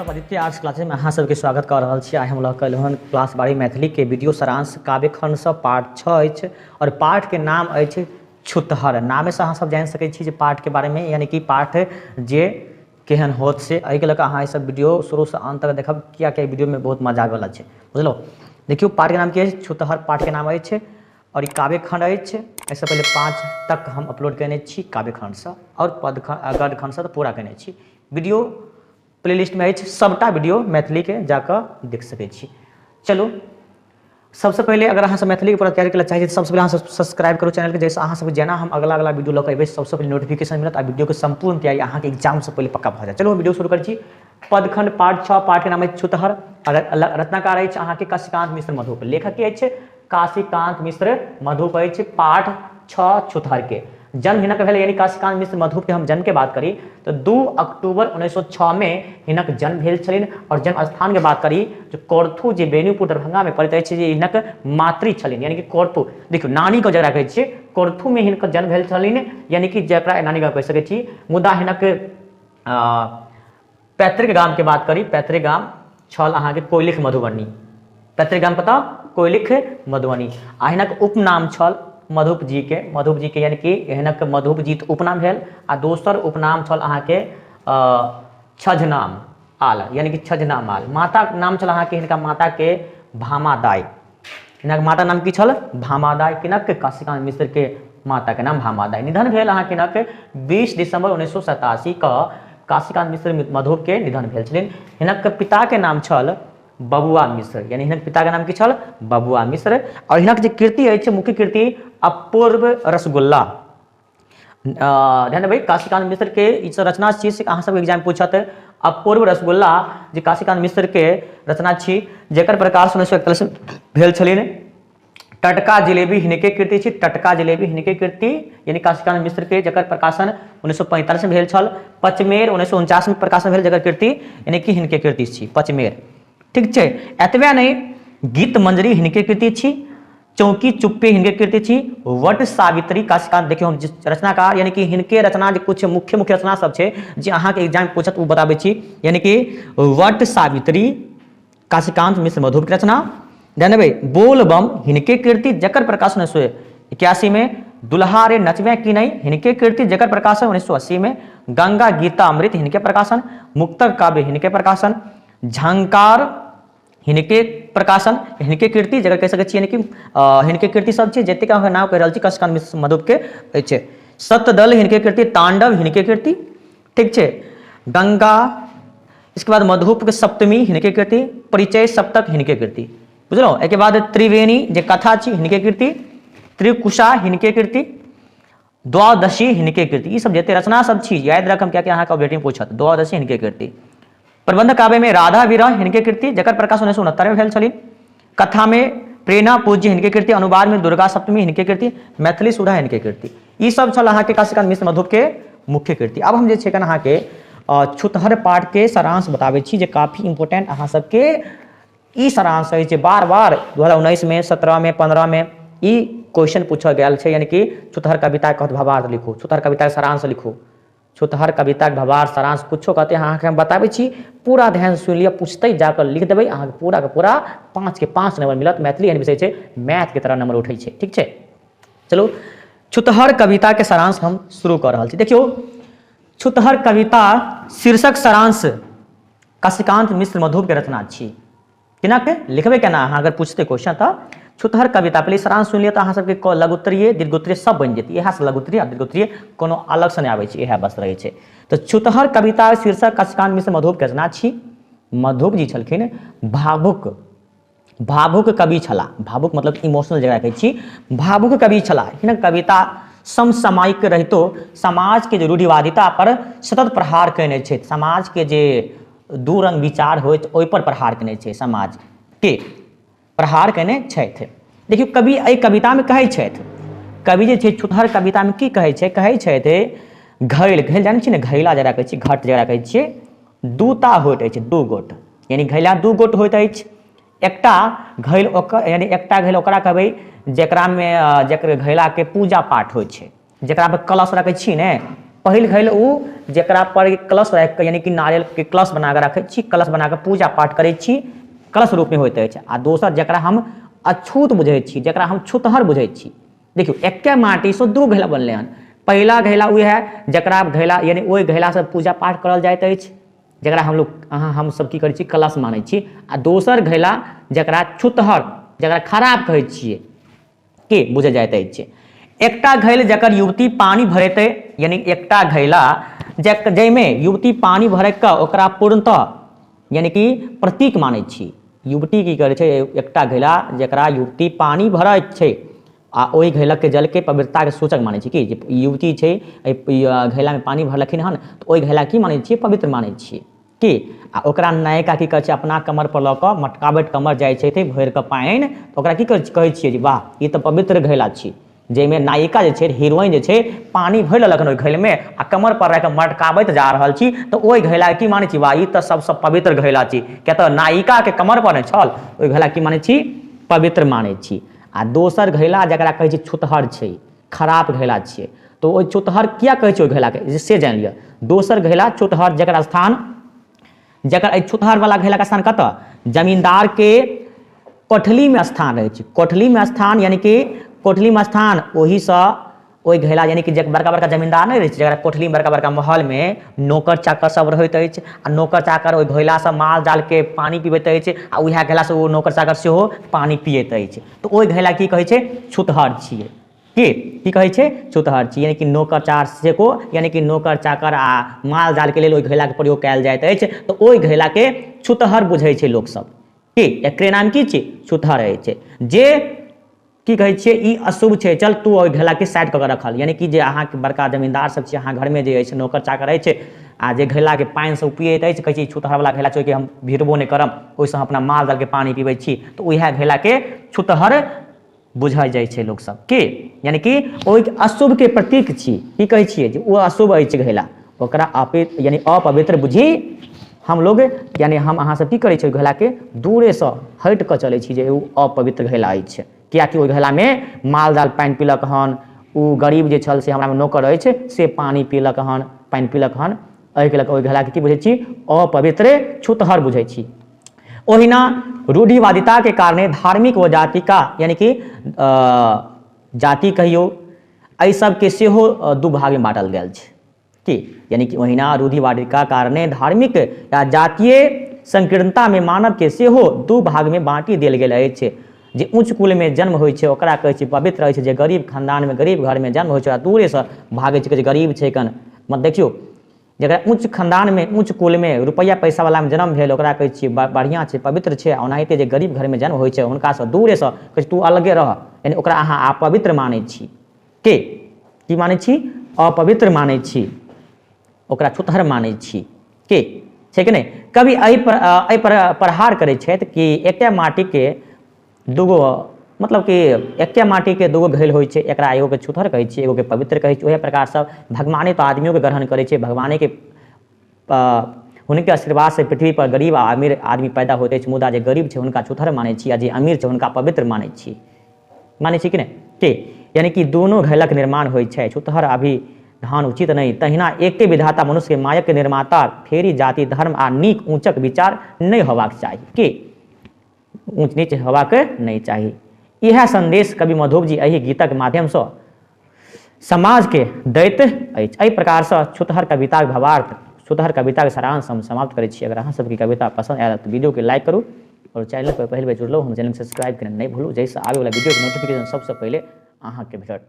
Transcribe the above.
Aditya arts classes में अहाँ सबके स्वागत कऽ रहल छी। आइ हम लऽ कऽ एलहुँ हन क्लास 12 मैथिली के वीडियो सारांश काव्यखंडसँ पाठ 6 अछि और पाठ के नाम अछि छुतहर। नामेसँ अहाँ सब जानि सकै छी जे पाठ के बारे में, यानी कि पाठ जे केहन होत से एहिके लऽ कऽ अहाँ ई सब वीडियो शुरूसँ अन्त तक देखब, कियाकि एहि वीडियोमे बहुत मजा आबैवला छै, बुझलहुँ। देखियौ पाठके नाम की अछि, छुतहर पाठके नाम अछि और ई काव्यखंड अछि। एहिसँ पहिले 5 तक हम अपलोड कयने छी काव्यखंडसँ और पदखंड गद्यखंडसँ तऽ पूरा कयने छी। वीडियो प्लेलिस्टमे अछि सबटा वीडियो मैथिलीके, जाकऽ देख सकै छी। चलू सबसँ पहिले अगर अहाँ सब मैथिलीके पूरा तैयारी करय चाहै छी तऽ सबसँ पहिले अहाँ सब सब्सक्राइब करू चैनलके, जाहिसँ अहाँ सबके जेना हम अगला अगला वीडियो लऽ कऽ एबै सबसँ पहिले नोटिफिकेशन मिलत आ वीडियोके सम्पूर्ण तैयारी अहाँके एग्जामसँ पहिले पक्का भऽ जायत। चलू हम वीडियो शुरू करै छी। पदखंड पाठ 6, पाठके नाम अछि छुतहर। रचनाकार अछि अहाँके काशीकांत मिश्र मधुप। लेखक के अछि काशीकांत मिश्र मधुप अछि पाठ 6 छुतहर के। जन्म हिनक भेल, यानी काशीकांत मिश्र मधुप के हम जन्म के बात करी तो 2 अक्टूबर 1906 में हिनक जन्म भेल छलनि। और जन्म स्थान के बात करी जो कोर्थू जे बेनीपुर दरभंगा में पड़ैत अछि, जे हिनक मातृ छलनि, यानी कि कोर्थू, देखियौ नानी गाँव जकरा कहै छियै, कोर्थू में हिनकर जन्म भेल छलनि, यानी कि जकरा नानी गाँव कहि सकै छी। मुदा हिनक पैतृक गाम के बात करी, पैतृक गाम छल अहाँके कोइलिख मधुबनी। पैतृक गाम कतऽ? कोइलिख मधुबनी। आ हिनक उपनाम छल मधुप जी के, मधुप जी के यानी कि हिनक मधुप जी तऽ उपनाम भेल, आ दोसर उपनाम छल अहाँके छजनाम आल, यानी कि छजनाम आल। माता नाम छल अहाँके हिनका माता के भामा दाई। हिनक माता नाम की छल? भामा दाई। किनक? काशीकांत मिश्र के माता के नाम भामा दाई। निधन भेल अहाँके हिनक 20 दिसंबर 1987 के काशीकांत मिश्र मधुप के निधन भेल छलनि। हिनक पिता के नाम छल बबुआ मिश्र, यानी हिनक पिता के नाम की छल? बबुआ मिश्र। और हिनक जे कृति अछि, मुख्य कृति अपूर्व रसगुल्ला। ध्यान देबै, काशीकांत मिश्र के ई सब रचना छी से अहाँ सबके एग्जाम पूछत। अपूर्व रसगुल्ला जे काशीकांत मिश्र के रचना छी, जकर प्रकाश 1941 भेल छलनि। टटका जिलेबी हिनके कृति छी, टटका जिलेबी हिनके कृति यानी काशीकांत मिश्र के, जकर प्रकाशन 1945 में भेल छल। पचमेर 1949 में प्रकाशन भेल, जकर कृति यानी कि हिनके कृति छी पचमेर, ठीक छै। एतबे नहि, गीत मंजरी हिनके कृति छी, चौकी चुप्पे हिनके कृति छी, वट सावित्री काशीकांत। देखियौ हम रचनाकार यानी कि हिनके रचना जे कुछ मुख्य मुख्य रचना सब छै जे अहाँके एग्जाम पूछत ओ बताबै छी, यानी कि वट सावित्री काशीकांत मिश्र मधुप के रचना। ध्यान देबै, बोल बम हिनके कृति, जकर प्रकाशन 1981 में। दुल्हा रे नचबे की नहीं हिनके कृति, जकर प्रकाशन 1980 में। गंगा गीता अमृत हिनके प्रकाशन, मुक्तक काव्य हिनके प्रकाशन, झंकार हिनके प्रकाशन, हिनके कृति, जकर कहि सकै छी यानी कि हिनके कृति सब छै जतेक अहाँके नाम कहि रहल छी काशीकांत मिश्र मधुप के अछि। सतदल हिनके कृति, तांडव हिनके कृति, ठीक छै। गंगा, इसके बाद मधुप के सप्तमी हिनके कृति, परिचय सप्तक हिनके कृति, बुझलहुँ। एहिके बाद त्रिवेणी जे कथा छी हिनके कृति, त्रिकुशा हिनके कृति, द्वादशी हिनके कृति। ई सब जते रचना सब छी याद रखम, कियाकि अहाँके ऑब्जेक्टिव पूछत। द्वादशी हिनके कृति। प्रबंध काव्य में राधा विरह हिनके कृति, जकर प्रकाश 1969 में भेल छलनि। कथा में प्रेरणा पूज्य हिनके कृति, अनुवाद में दुर्गा सप्तमी हिनके कृति, मैथिली सुधा हिनके कृति। ई सब छल अहाँके काशीकांत मिश्र मधुप के मुख्य कृति। अब हम जे छै अहाँके छुतहर पाठ के सारांश बताबै छी, जे काफी इंपोर्टेंट अहाँ सबके ई सारांश अछि जे बार बार 2019 में, 17 में, 15 में ई क्वेश्चन पूछल गेल छै, यानी कि छुतहर कविता के भावार्थ लिखू, छुतहर कविता के सारांश लिखू, छुतहर कविता के भावार्थ सारांश कुछो कहते हैं अहाँके हम बताबै छी। पूरा ध्यान सुनि लिअ, पूछते जाकर लिख देबै, अहाँके पूरा के पूरा 5 के 5 नंबर मिलत। मैथिली एहन विषय छै, मैथ के तरह नंबर उठै छै, ठीक छै। चलू छुतहर कविता के सारांश हम शुरू कऽ रहल छी। देखियौ छुतहर कविता शीर्षक सारांश काशीकांत मिश्र मधुप के रचना छी। केना के लिखबै केना, अहाँ अगर पूछते क्वेश्चन तऽ छुतहर कविता पहिले सारांश सुनि लिअ तऽ अहाँ सबके लघुत्तरीय दीर्घोत्तरीय सब बनि जेतै। इएह से लघुत्तरीय आ दीर्घोत्तरीय कोनो अलग से नहि आबै छै, इएह बस रहै छै। तऽ छुतहर कविता शीर्षक काशीकांत मिश्र मधुप के रचना छी। मधुप जी छलखिन भावुक, भावुक कवि छलाह। भावुक मतलब इमोशनल जकरा कहै छी, भावुक कवि छलाह। हिनक कविता समसामयिक रहितो समाज के जे रूढ़िवादिता पर सतत प्रहार कयने छथि, समाज के जे दू रंग विचार होइत ओहि पर प्रहार कयने छै, समाज के प्रहार कयने छथि। देखियौ कवि एहि कविता में कहै छथि, कवि जे छै छुतहर कविता में की कहै छै, कहै छथि घैल, घैल जानै छी ने, घैला जकरा कहै छी, घट जकरा कहै छियै, दूटा होइत अछि, दू गोट, यानी घैला दू गोट होइत अछि। एकटा घैल ओकर, यानी एकटा घैल ओकरा कहबै जकरामे जकर घैलाके पूजा पाठ होइ छै, जकरा पर कलश रखै छी ने, पहिल घैल ओ जकरा पर कलश राखि कऽ, यानी कि नारियल के कलश बना कऽ रखै छी, कलश बना कऽ पूजा पाठ करै छी, कलश रूपमे होइत अछि। आ दोसर जकरा हम अछूत बुझै छी, जकरा हम छुतहर बुझै छी। देखियौ, एके माटिसँ दू घैला बनलै हन। पहिला घैला उएह जकरा घैला यानी ओहि घैलासँ पूजा पाठ करल जाइत अछि, जकरा हमलोग अहाँ हमसब की करै छी, कलश मानै छी। आ दोसर घैला जकरा छुतहर, जकरा खराब कहै छियै, के बुझल जाइत अछि। एकटा घैल जकर युवती पानि भरैत, यानी एकटा घैला जाहिमे युवती पानि भरि कऽ ओकरा पूर्णतः यानी कि प्रतीक मानै छी। युवती की करै छै, एकटा घैला जकरा युवती पानि भरैत छै आ ओहि घैलाके जलके पवित्रताके सूचक मानै छै। कि जे युवती छै एहि घैलामे पानि भरलखिन हन तऽ ओहि घैला की मानै छियै, पवित्र मानै छियै। की आ ओकरा नायिका की करै छै, अपना कमर पर लऽ कऽ मटकाबैत कमर जाइ छै भरि कऽ पानि, तऽ ओकरा की कहै छियै जे वाह, ई तऽ पवित्र घैला छी, जाहिमे नायिका जे छै, हीरोइन जे छै, पानि भरि लेलक हन ओहि घैलमे आ कमर पर राखि कऽ मटकाबैत जा रहल छी, तऽ ओहि घैलाके की मानै छी, वाह, ई तऽ सबसँ पवित्र घैला छी। किया तऽ नायिकाके कमर पर नहि छल, ओहि घैला की मानै छी, पवित्र मानै छी। आ दोसर घैला जकरा कहै छी छुतहर छै, खराब घैला छियै, तऽ ओहि छुतहर किया कहै छै ओहि घैलाके, से जानि लिअ। दोसर घैला छुतहर जकर स्थान, जकर एहि छुतहरवला घैलाके स्थान कतऽ, जमींदारके कोठलीमे स्थान रहै छै। कोठलीमे स्थान यानी कि कोठलीमे स्थान ओहिसँ ओहि घैला, यानी कि जे बड़का बड़का जमींदार नहि रहै छै, जकरा कोठलीमे बड़का बड़का महलमे नौकर चाकर सब रहैत अछि, आ नौकर चाकर ओहि घैलासँ माल जालके पानि पिबैत अछि, आ उएह घैलासँ ओ नौकर चाकर सेहो पानि पियैत अछि, तऽ ओहि घैला की कहै छै, छुतहर छियै। की की कहै छै, छुतहर छी, यानी कि नौकर चाकर सेको, यानी कि नौकर चाकर आ माल जालके लेल ओहि घैलाके प्रयोग कयल जाइत अछि, तऽ ओहि घैलाके छुतहर बुझै छै लोकसभ। की एकरे नाम की छी, छुतहर अछि। जे की कहै छियै, ई अशुभ छै, चल तू ओहि घैलाके साइड कऽ के रखल, यानी कि जे अहाँके बड़का जमींदार सब छी, अहाँ घरमे जे अछि नौकर चाकर अछि आ जे घैलाके पानि सब पियैत अछि, कहै छै ई छुतहरवला घैला छै, ओहिके हम भिड़बो नहि करब, ओहिसँ हम अपना माल जालके पानि पिबै छी, तऽ उएह घैलाके छुतहर बुझल जाइ छै लोकसभ के, यानी कि ओहि अशुभके प्रतीक छी। की कहै छियै जे ओ अशुभ अछि घैला, ओकरा अपि यानी अपवित्र बुझी हमलोग, यानी हम अहाँ सब की करै छी, ओहि घैलाके दूरेसँ हटि कऽ चलै छी जे ओ अपवित्र घैला अछि, कियाकि ओहि घैलामे माल जाल पानि पीलक हन, ओ गरीब जे छल से हमरामे नौकर अछि से पानि पीलक हन, पानि पीलक हन, एहिके लऽ कऽ ओहि घैलाके की बुझै छी, अपवित्र छुतहर बुझै छी। ओहिना रूढ़िवादिताके कारणे धार्मिक व जाति का, यानी कि जाति कहियौ, एहि सबके सेहो दू भागमे बाँटल गेल छै। की यानी कि ओहिना रूढ़िवादिता कारणे धार्मिक या जातीय संकीर्णतामे मानवके सेहो दू भागमे बाँटि देल गेल अछि। जे उच्च कुलमे जन्म होइ छै ओकरा कहै छै पवित्र अछि, जे गरीब खानदानमे गरीब घरमे जन्म होइ छै ओकरा दूरेसँ भागै छै, कहै छै गरीब छै कन। मतलब देखियौ, जकरा उच्च खानदानमे उच्च कुलमे रुपैआ पैसावलामे जन्म भेल ओकरा कहै छियै बढ़िआँ छै, पवित्र छै। आ ओनाहिते जे गरीब घरमे जन्म होइ छै हुनकासँ दूरेसँ कहै छै तू अलगे रह, यानी ओकरा अहाँ अपवित्र मानै छी। के की मानै छी, अपवित्र मानै छी, ओकरा छुतहर मानै छी। के छै कि नहि? कवि एहि पर प्रहार करै छथि कि एके माटिके दूगो, मतलब कि एके माटिके दूगो घैल होइ छै, एकरा एगोके छुतहर कहै छियै, एगोके पवित्र कहै छियै। ओहे प्रकारसँ भगवाने तऽ आदमियोके ग्रहण करै छै, भगवानेके हुनके आशीर्वादसँ पृथ्वी पर गरीब आ अमीर आदमी पैदा होइत अछि, मुदा जे गरीब छै हुनका छुतहर मानै छी आ जे अमीर छै हुनका पवित्र मानै छी। मानै छी कि नहि? के यानी कि दोनो घैलक निर्माण होइ छै, छुतहर अभिधान उचित नहि। तहिना एके विधाता मनुष्यके मायक निर्माता फेरी जाति धर्म आ नीक ऊँचक विचार नहि होबाक चाही, के ऊँच नीच होबाक नहि चाही। इएह संदेश कवि मधुप जी एहि गीतक माध्यमसँ समाजके दैत अछि। एहि प्रकारसँ छुतहर कविताक भावार्थ, छुतहर कविताक सारांश हम समाप्त करै छी। अगर अहाँ सबके कविता पसन्द आयल तऽ वीडियोके लाइक करू और चैनल पर पहिल बेर जुड़लहुँ हम चैनल सब्सक्राइब केना नहि भूलू, जाहिसँ आबैवला वीडियोके नोटिफिकेशन सबसँ पहिले अहाँके भेटत।